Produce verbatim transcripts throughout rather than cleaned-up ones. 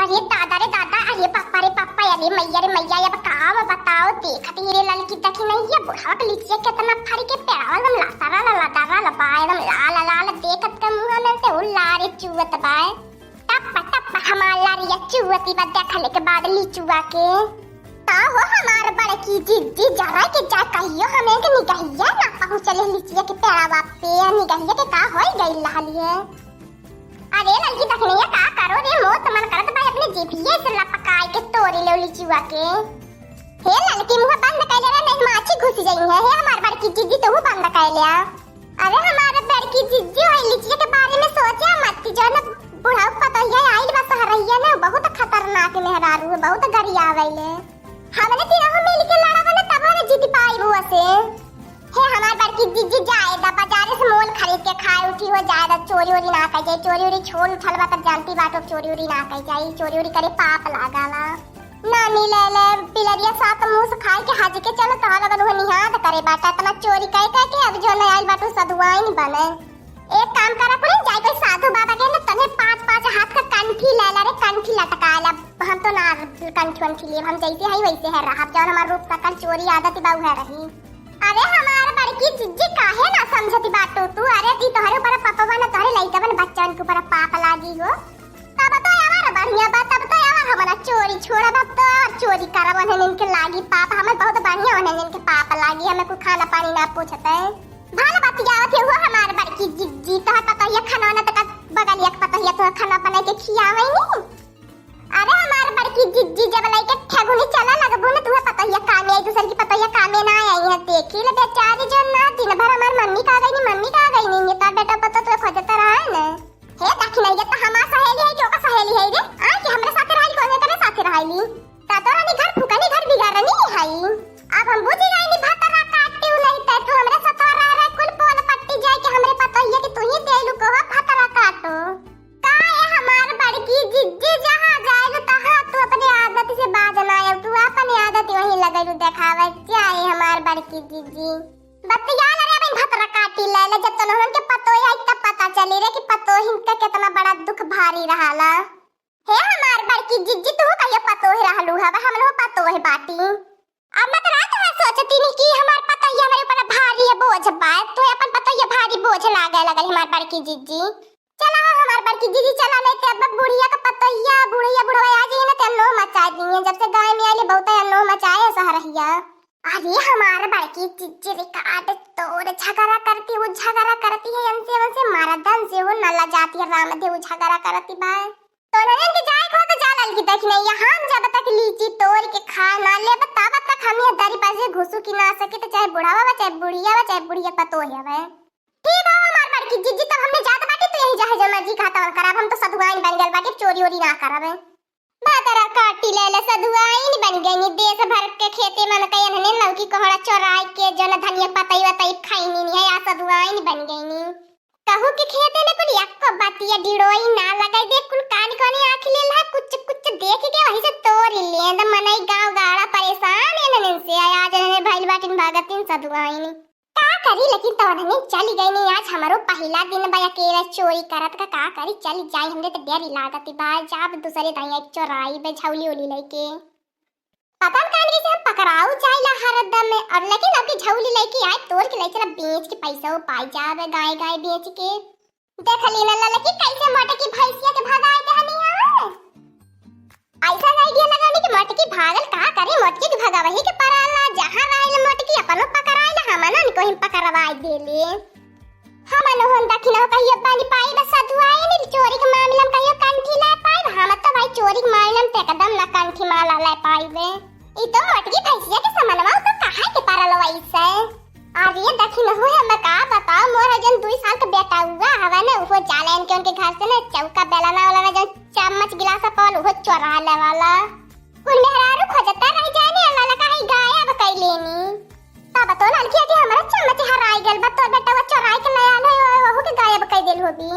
ये दादा रे दादा, अरे पप्पा रे पप्पा, अरे मैया रे मैया, अब का हम बताओ, देखत ही रे ललकी दखिनैया बुढ़ावा के लिचिया केतना फरी के पेड़ावा एकदम लसरा लदरा बा, एकदम लाल लाल, देखत के मुँह में से उ लारे चुअत बा। टप टप हमार लारिया चुअती बा देखले के बाद लिचुआ के। का हो हमार बड़की जिज्जी, जरा के जा कहियो हमें के निगहिया ना पहुँचले लिचिया के पेड़ावा पे, निगहिया के का होई गइल रहलिए? अरे ललकी दखिनैया, का करो रे, मोर त मन करत बा अपने जीभिये से लपकाए के तोरी ले लिचुआ के। हे ललकी, मुँह बंद कइले रे, नहीं माछी घुस जाई है। हे हमार बड़की जिज्जी, तू बंद कइले आ। अरे हमार बड़की जिज्जी, ओई लिचिया के बारे में सोचे मत कि जौन बुढ़ऊ पतोहिया आइल बा सहरहिया ने, बहुत खतरनाक मेहरारू है, बहुत गरियावैले। हमने तीनों मिल के लड़ब ना, तब ना जीत पाइब ओसे। हे हमार बड़की जिज्जी, जाए दा, बाजारे से मोल खरीद के खाए उठी हो, जाए दा, चोरी ओरी ना कइ जाए, चोरी ओरी छोड़ उठल बा, तब जानती बाटो, चोरी ओरी ना कइ जाए, चोरी ओरी करे पाप लागाला। नानी ले ले पिलरिया सात मुँह से खाए के हाजी के चलो, तोहरा लगन हो निहाद करे बाटा, इतना चोरी कइ कइ के अब जौन आइल बाटो सधुआइन बने। एक काम करा कुड़िन, जाई कोई साधु बाबा के ना, तने पाँच पाँच हाथ का कंठी ले ला रे, कंठी लटका ला। हम तो ना कंठी वंठी लिए, हम जैसे है वैसे है रहब, जौन हमार रूप सकल चोरी आदत बा उहे रही। अरे हमार बड़की जिज्जी, काहे ना समझती बाटू तू? अरे दी तोहरे ऊपर पपवा ना, तोहरे लइकवन बच्चन के ऊपर पाप लागी हो। तब तो यार बढ़िया बा, तब तो यार हमारा चोरी छोड़ब, अब तो यार चोरी करब, उन्हें इनके लागी पाप, हमें बहुत बढ़िया, उन्हें इनके पाप लागी, हमें कुछ खाना पानी ना पूछते। भला बतियावत है हो हमार बड़की जिज्जी, तोहर पतोहिया खाना ना तक बगलिया के पतोहिया तोहर खाना बनाई के खियावे नी। अरे हमार बड़की जिज्जी, जब लइके ठगुनी चला लगबू ना, तुहे पतोहिया कामे आई, दूसर की पतोहिया कामे ना आई है। देखी ले बेचारी जो ना दिन भर हमार मम्मी का गई नी, मम्मी का गई नी, ये तार बेटा पतो तुहे खोजता रहा है ना। हे दखिनैया, त हमार सहेली है कि ओकर सहेली है रे? आ कि हमरे साथे रहली, कौन करे साथे रहली? त तो रानी घर फुकनी घर बिगाड़नी है। अब हम बुझी गई नी भतरा काटी नहीं त तू हमरे साथ रह रह कुल पोल पट्टी जाए कि हमरे पतोहिया कि तू ही देलू को भतरा काटो। का ए हमार बड़की जिज्जी, जहाँ जाएलू तहाँ तू अपने आदत से बाज ना आएलू, तू अपने आदत वहीं लगेलू देखावे। क्या ए हमार बड़की जिज्जी? बतिया ले रे, अबहिन भतरा काटी ले ले, जब तोहन के पतोह आई तब पता चली रे कि पतोहिन के केतना बड़ा दुख भारी रहाला। हे हमार बड़की जिज्जी, तू कहियो पतोह रहलू हवे, हमनो पतोह बाटी। अब मत रात में सोचती नी कि हमार पतोहिया हमरे ऊपर भारी है, बोझ बा, तू अपन पतोहिया भारी बोझ लागे लगल हमार बड़की जिज्जी। चला हो हमार बड़की जिज्जी, चला, नहीं ते अब बुढ़िया का पतोहिया, बुढ़िया बुढ़वा आ जाइए ना, ते अन्नो मचा दिए। जब से गाँव में आइले बहुत अन्नो मचाए सहरहिया। अरे हमार बड़की जिज्जी रिकार्ड तोड़ झगड़ा करती, वो झगड़ा करती है, इनसे उनसे मरदन से वो न लजाती है, रामदेव झगड़ा करती बा। तो नयन के जाए को तो जा ललकी दखिनैया, हम जब तक लीची तोड़ के खा ना लेब, तब तक हम ये दरी पर से घुसू की ना सके, तो चाहे बुढ़ावा बा, चाहे बुढ़िया बा, चाहे बुढ़िया पतोह हवे। ठीक बा हमार बड़की जिज्जी, तब हमने जात बाटी, तू यही जाहे जो मर्जी कहा तवन कराब, हम तो सधुआइन बन गल बाटी, चोरी ओरी ना करब। भतरा काटी ले ले सधुआइन बन गई, देश भर के खेते मन कयन हने लौकी कोहड़ा चोराई के जौन धनिया पतई वतई खैनी नी है, आ सधुआइन बन गई नी। कहू के खेते में कुल यक्को बतिया डिड़ोई ना लगाई दे, कुल कान कोनी आँख ले ला, कुछ कुछ देख के वहीं से तोड़ ले। द मनई गाँव गाड़ा परेशान है ननन से, आज नने भइल बाटिन भगतिन सधुआइन। का करी, लेकिन तोहने चली गई नी। आज हमरो पहिला दिन बा अकेला चोरी करत का, का करी, चली जाई, हमरे तो डर लागत बा, जाब दूसरे दाई चोराई बे झौली ओली लेके। पता न काहे से हम पकड़ाऊ जाइला हरदम में, और लेकिन अब की झौली लेके आए, तोड़ के ले चला, बेच के पैसा वो पाई जाबे, गाय गाय बेच के। देख ली ना ललकी कैसे मोटकी भैंसिया के भगाए देहनी है। ऐसा idea लगाने कि मोटकी भागल का करे, मोटकी के भगावही के पराला, जहाँ आइल मोटकी अपनो पकड़ाइल, हमनन को ही पकड़वाए देले। हमन होन दखिनौ कहियो बन पाइब सधुआइन, चोरी के मामला में कहियो कंठी ले पाइब। हम तो भाई चोरी के मामला में तो एकदम ना कंठी माला ले पाइबे। ई तो मोटकी भैंसिया के समनवा तो कहाँ के परल वैसे। अरे दखिनौ, हम का बताओ, मोर जन दुई साल के बेटा हुआ हवा ने, उहो जाला इनके उनके घर से ने चौका बेलना वाला ने जन चम्मच गिलास पावल उहो चोरा ले वाला। कुल मेहरारू खोजता रह जाए ने, वाला काहे गायब कई लेनी। तब तो ललकी कि हमारा चम्मच हराई गल बा, तो बेटा वो चोराई के ले आलो, वहू के गायब कई देल होबी।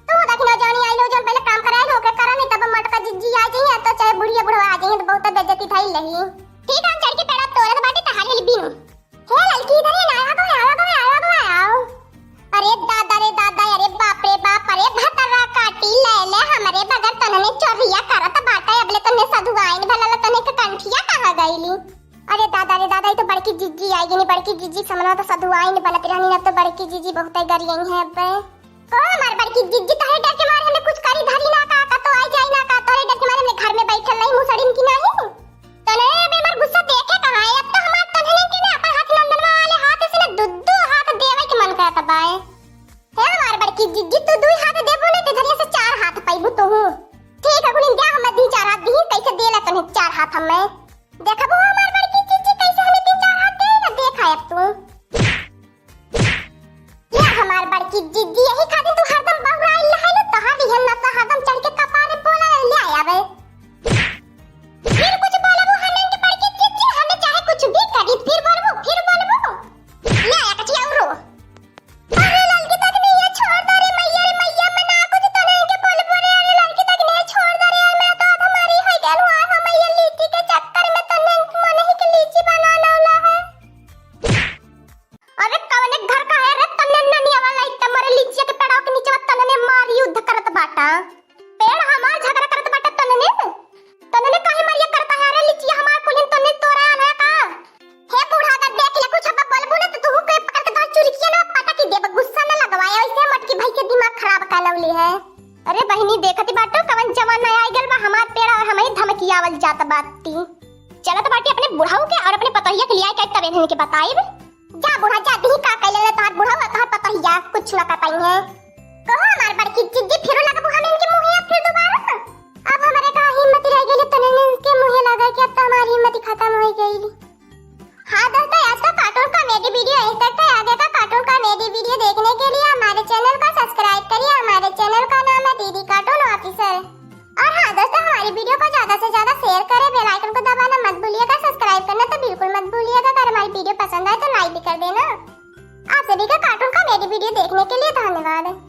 तू दखिनौ जौनी आइलो, जौन पहले काम कराइल, ओके करा, नहीं तब मटका जिज्जी आ जाइए, तो चाहे बुढ़िया बुढ़वा आ जाइए, तो बहुत बेइज्जती धइल रही। ठीक है, हम चढ़ के पेड़ा तोड़त बाटी, तहार हेल बीनू। हे ललकी, इधर ही ना, आवा गो, आवा गो, आवा गो, आओ। अरे दादा रे दादा, अरे बाप रे बाप, अरे भतरा काटी ले ले, हमरे बगल तनने चोरिया करत बाटे, आइगिनी बड़की जिज्जी, समनवा तो सधुआइन बनत रहनी, अब तो बड़की जिज्जी बहुते गरियई है अब्बे। कहो हमार बड़की जिज्जी, तोहरे डर के मारे हमें कुछ करी धरी ना का, का तो आई जाई ना का, तोहरे डर के मारे हमने घर में बैठल नहीं मुसड़िन की नहीं। तने अबे हमार गुस्सा देखे कहाँ है, अब तो हमार तनहने के ना अपन हाथ नंदनवा वाले हाथ से ना दू दू हाथ देवे के मन करत बाए। हे हमार बड़की जिज्जी, तू दुई हाथ देबू ना, ते धरिया से चार हाथ पाइबू तू। ठीक है, गुनी द्या, हमें तीन चार हाथ दी, कैसे देला तने चार हाथ हमें। देखबू हमार बड़की जिज्जी, कैसे हमें तीन चार हाथ दे ना, देखा अब तू। ले हमार बड़की जिज्जी, यही खातिर तू हरदम बौराइल रहे ना, तोहार इहन ना तो हरदम चढ़ के कपारे बोला ले आवे। फिर कुछ बोलबू हमें के बड़की जिज्जी, हमें चाहे कुछ भी करी, फिर बोलबू, फिर बोलबू। ले आया कचिया उरो। अरे ललकी तकनिया छोड़ दे रे मैया, रे मैया, मैं ना कुछ तने के बोल बोले। अरे ललकी तकनिया छोड़ दे रे, मैं तो अधमारी हो गल हुआ है मैया, लीची के चक्कर में तने मन ही के लीची बना नौला है। अरे कवने घर का है रे तने ननिया वाला, इतना मरे लीचिया के पेड़वा के नीचे तने मार युद्ध करत बाटा। पेड़ हमार झगड़ा करत बाटे तनने। तनने काहे मरिया करता है? अरे लिचिया हमार कुलिन तनने तोरा आल है का? हे बूढ़ा, अगर देख ले कुछ अब बोलबू ना तो तू के पकड़ के तोर चुरकिया ना पटक देब। गुस्सा ना लगवाया, ऐसे मटकी भाई के दिमाग खराब कर लवली है। अरे बहिनी, देखती बाटू कवन जमाना आ गल बा, हमार पेड़ और हमें धमकियावल जात बाटी। चलत बाटी अपने बुढ़ऊ के और अपने पतोहिया के लिया के तब इन्हन के बताइब। जा बूढ़ा, जा, दिही का कैले रे तोहार बुढ़ऊ और तोहार पतोहिया, कुछ ना कर पाई है। कहो हमार बड़की जिज्जी, फिर लगबू हम इनके मुँहे फिर दोबारा? अब हमारे का हिम्मत रह गई, तने इनके मुँहे लगा कि अब तो हमारी हिम्मत ही खत्म हो गई। हाँ दोस्तों, आज का cartoon comedy video यहीं तक है। आगे का cartoon comedy video देखने के लिए हमारे channel को subscribe करिए। हमारे channel का नाम है डीडी Cartoon Officer। और हाँ दोस्तों, हमारी video को ज्यादा से ज्यादा share करें, bell icon को दबाना मत भूलिएगा, subscribe करना तो बिल्कुल मत भूलिएगा। अगर हमारी video पसंद आए तो like भी कर देना। आप सभी का cartoon comedy video देखने के लिए धन्यवाद।